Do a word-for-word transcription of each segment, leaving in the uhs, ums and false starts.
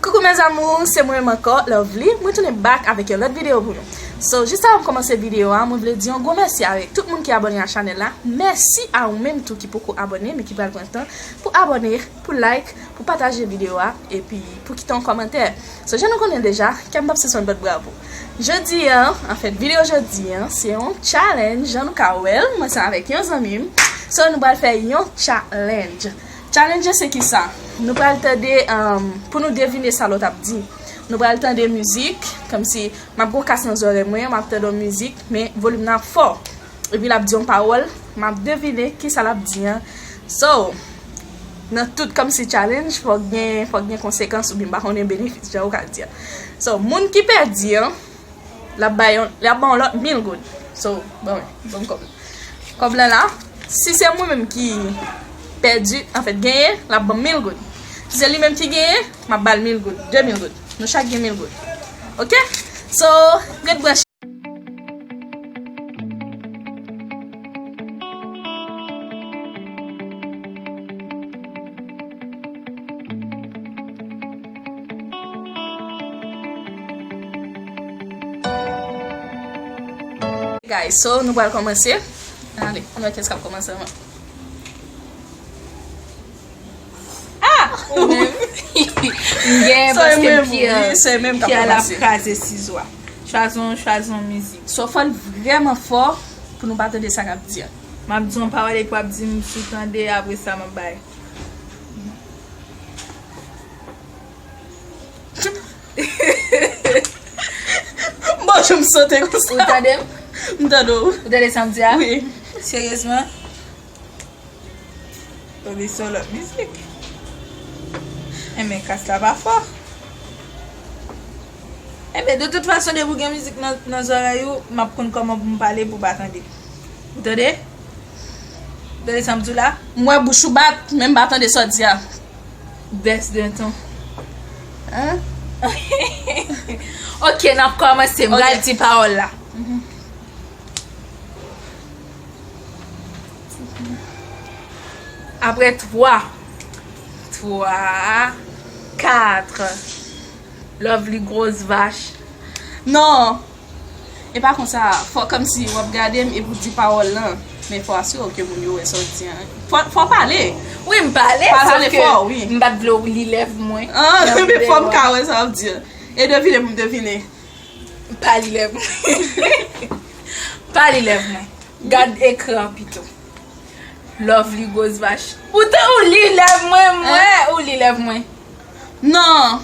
Coucou mes amours, se mwen menm ankò, Lovely. Mwen tounen back avèk yon lòt videyo pou nou. So, jis avan m kòmanse videyo a, mwen vle di yon gwo mèsi avèk tout moun ki abòne a chanèl la. Mèsi a ou menm tou ki poko abòne, men ki pral pran tan pou abòne, pou like, pou pataje videyo a, epi pou kite yon kòmantè. So, jan nou konnen deja, kè m p ap sispann bat bravo. Jodi a, anfèt, videyo jodi a, se yon challenge, jan nou ka wè l, mwen se avèk yon zanmi m. So, nou pral fè yon challenge. Challenge se kisa? Nou pral tande, um, pou nou devine sa lòt ap di. Nou pral tande mizik, kòmsi m ap gon kas nan zòrèy mwen, m ap tande yon mizik, men volim nan ap fò. Epi l ap di yon pawòl, m ap devine kisa l ap di an. So, nan tout kòmsi challenge, fòk gen, fòk gen konsekans oubyen m pa konnen benefis, jan ou ka di a. So, moun ki pèdi an, l ap bay yon, l ap ban yon lòt mil goud. So, ban mwen, ban m kòb la. Kòb la la, si se mwen menm ki pèdi, anfèt, genyen, l ap ban m mil goud. Si se li menm ki genyen, m ap ba l mil goud, de mil goud. Nou chak gen mil goud. Oke? So, ret branche. Guys, so nou pral kòmanse. Ale, ann wè kiyès k ap kòmanse anvan. Ah! Ou menm. M genyen. So, e paske mwen, wi, se mwen k ap kòmanse. Pye a l ap kraze sizo a. Chwazi yon, chwazi yon mizik. So, fò l vrèman fò pou nou pa tande sa k ap di a. M ap di yon pawòl epi w ap di m si w tande, apre sa m ap bay. Bonjou, m sote konsa. Ou tande m? M tande w. Ou tande sa m di a? Wi. Seryezman? Tande se yon lòt mizik. Enben, kas la pa fò. Enben, de tout fason, depi w gen mizik nan, nan zòrèy ou, m ap konn kòman pou m pale pou w pa tande. Ou tande? Ou tande sa m di w la? M wè bouch ou bat, men m pa tande sa w di a. Baisse d'un ton. Hein? Ok, n ap kòmanse. M pral di pawòl la. Mhm. Après trois. Trois, quatre. Lovely grosse vache. Non. E pa konsa, fò kòmsi w ap gade m epi w di pawòl lan. Men fò asire w ke moun yo wè sa w di an. Fò, fò w pale. Wi, m pale, sòf ke m pa t vle w li lèv mwen. Ah, men fò m ka wè sa w ap di an. E devine pou m devine. Pa li lèv mwen. Pa li lèv mwen. Gad ekran an pito. Lovely grosse vache. Poutan ou li lèv mwen, mwen, ou li lèv mwen. Non.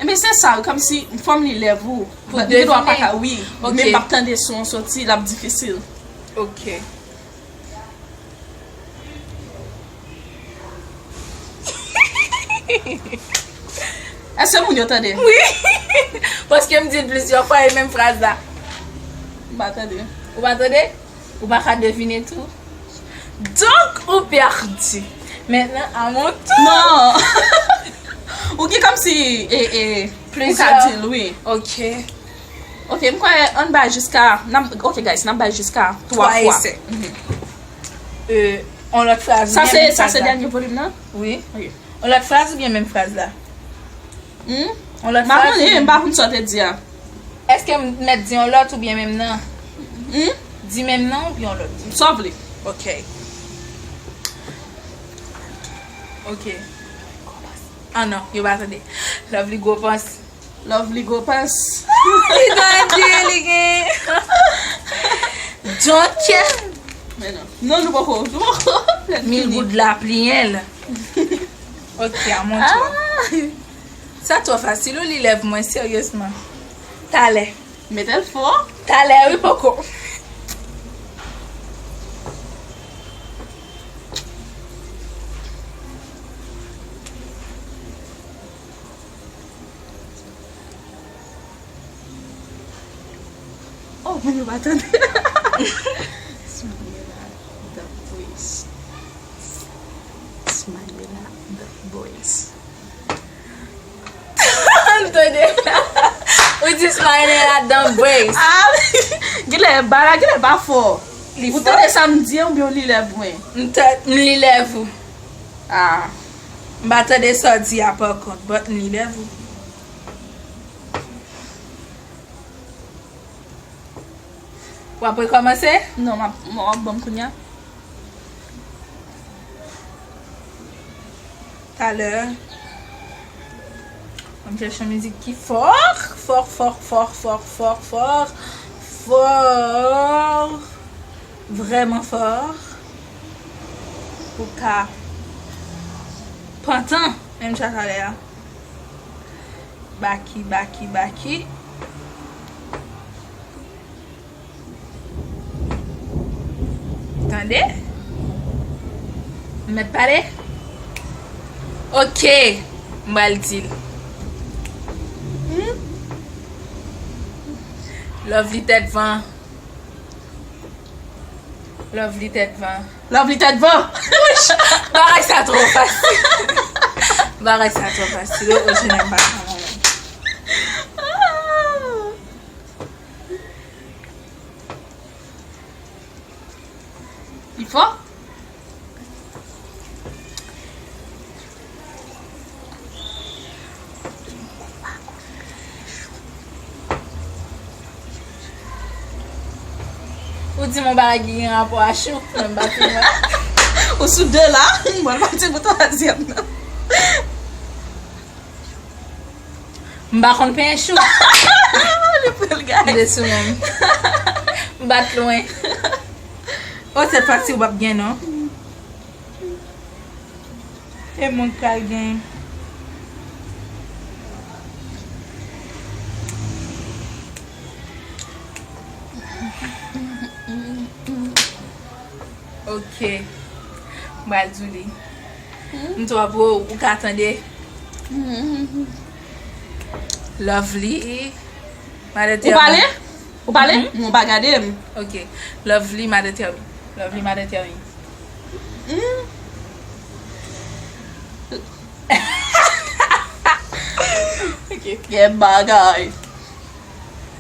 Enben, se sa, kòmsi fò m li lèv ou. Pou devine. Gen dwa pa ka, wi. Ok. Men m p ap tande son an soti, l ap difisil. Ok. Èske moun yo tande? Wi. Paske m di l plizyè fwa e menm fraz la. M pa tande. Ou pa tande? Ou pa ka devine tou? Donk, ou pèdi. Maintenant, à mon tour. Non. Ou gen kòmsi, e, e, ou ka di l, wi. Ok. Ok, m kwè ann bay jiska, n ap, ok, guys, n ap bay jiska twa fwa. Twa esè. Mhm. Euh, yon lòt fraz oubyen menm fraz la? Sa se, sa se dènye volim nan? Wi. Ok. Yon lòt fraz oubyen menm fraz la? Hmm? Yon lòt fraz oubyen? M pa konnen, m pa konn sa w te di a. Èske m mèt di yon lòt oubyen menm nan? Hmm? Di menm nan oubyen yon lòt? Sa w vle. Ok. Ok. Ah non, yo pa tande. Lovely gwo pans. Lovely gwo pans. Li tande, li gen. Donk, men non. Non, nou poko, nou poko. Mil goud la pliyen l. Ok, à mon tour. Ah! Sa twò fasil, ou li lèv mwen, seryezman. Talè. Mete l fò. Talè, wi, poko. Oh, moun yo pa tande. Smile la, the voice. Smile la, the voice. M tande. Ou di Smile la, the voice. Ah, genlè, bagay la genlè pa fò. Li fò. Ou tande sa m di an oubyen w li lèv mwen? M ta-, m li lèv ou. Ah. M pa tande sa w di a, pa kont, but m li lèv ou. W ap rekòmanse? Non, m ap, w ap ban m kounye a. Talè. Ann chèche yon mizik ki fò, fò, fò, fò, fò, fò, fò, fò, vrèman fò. Pou ka pantan, menm jan talè a. Baki, baki, baki. Tande? M mèt pale? Ok, m pral di l. Hmm? Lovely tèt van. Lovely tèt van. Lovely tèt van. Bagay sa twò fasil. Bagay sa twò fasil. Oh, oh, je n'aime pas ça, maman. Li fò? Ou di m yon bagay ki gen rapò a chou, men m pa fin wè. Ou sou de la, mwen pati pou twazyèm nan. M pa konn penyen chou. Li pran l, guys. M desou menm. M bat lwen. Oh, sèt fwa si w p ap gen non. E mwen k pral gen. Ok. M pral di w li. M twò pou ou ka tande. Lovely. Ou pale? Ou pale? Mhm. Non, pa gade m. Ok. Lovely Mother Tell Me. Lovely Mother Tell Me. Hmm. Ok. Gen bagay.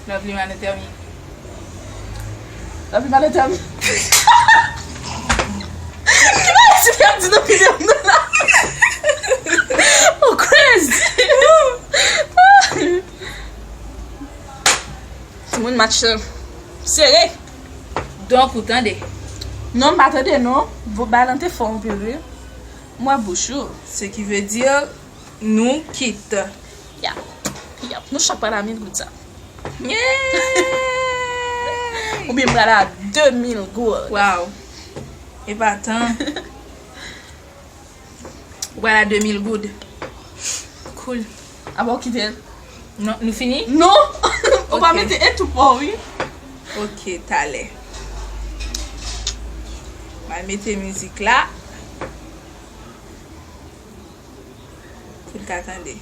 Lovely Mother Tell Me. Lovely Mother Tell Me. Ki bagay se ap di nan videyo m nan la? Ou crazy. Timoun, match lan sere. Donk, ou tande? Non, m pa tande, non. Vo-, bagay lan te fò anpil, wi. M wè bouch ou. Ce qui veut dire, nou kit. Yap. Yap. Nou chak pral a mil goud sa. Yay! Oubyen m pral a de mil goud. Waw. Epa tan. Ou pral a de mil goud. Cool. Apa w kite l? Non, nou fini? Non! Ou pa mete e tou pa w, wi. Ok, talè. M al mete mizik la. Pou l ka tande.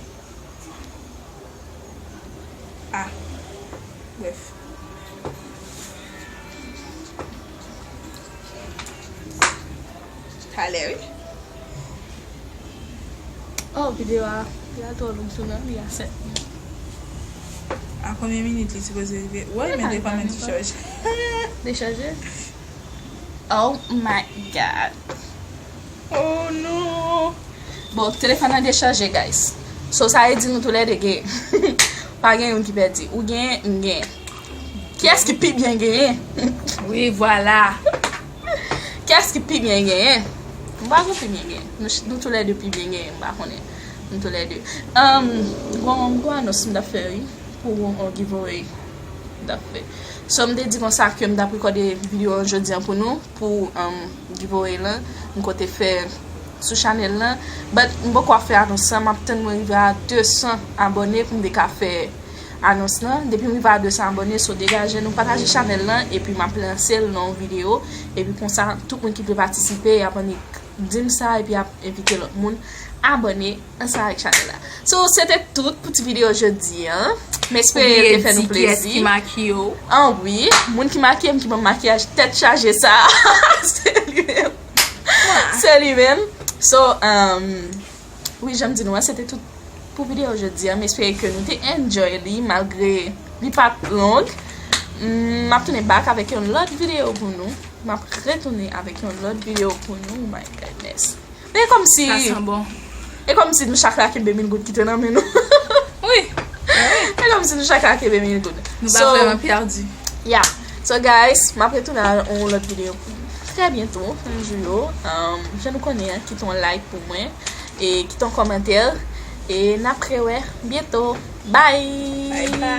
Ah. Bref. Talè, wi. Oh, videyo a, li a twò long sou nan, li a sèt minit. A konbyen minit li sipoze rive? Woy, men telefòn nan dechaje. Dechaje? Oh my God. Oh no. Bon, telefòn nan dechaje, guys. So, sa vle di nou toulède genyen. Pa gen youn ki pèdi. Ou genyen, m genyen. Kiyès ki pi byen genyen? Wi, vwala. Kiyès ki pi byen genyen? M pa konn pi byen genyen. Nou ch-, nou toulède pi byen genyen, m pa konnen. Nou toulède. Um, gwo, gwo anons m t ap fè, wi. Pou yon giveaway. M t ap fè. So, m te di konsa ke m t ap rekòde videyo an jodi an pou nou, pou, um, giveaway lan, m konte fè sou chanèl lan. But m poko ap fè anons lan, m ap tann mwen rive a de san abòne pou m te ka fè anons lan. Depi m rive a de san abòne, so degaje nou, pataje chanèl lan, epi m ap lanse l nan yon videyo. Epi konsa, tout moun ki vle patisipe, y ap annik di m sa, epi y ap envite lòt moun abòne ansanm avèk chanèl la. So, se te tout pou ti videyo jodi an. M espere te fè nou plezi. Ou bliye di kiyès ki makiye w. Ah wi, moun ki makiye m, ki ban m makiyaj tèt chaje sa. Se li menm. Se li menm. So, um, wi, jan m di nou an, se te tout pou videyo jodi an. M espere ke nou te enjoy li, malgre li pa t long. Mm, m ap tounen back avèk yon lòt videyo pou nou. M ap retounen avèk yon lòt videyo pou nou. Oh my goodness. E kòmsi, sa san bon. E kòmsi nou chak la kenbe mil goud ki te nan men nou. Wi. E kòmsi nou chak la kenbe mil goud. Nou pa vrèman pèdi. Ya. So guys, m ap retounen ak yon lòt videyo trè byento, menm jou yo. Um, jan nou konnen an, kite yon like pou mwen, e kite yon kòmantè, e n ap rewè byento. Bye!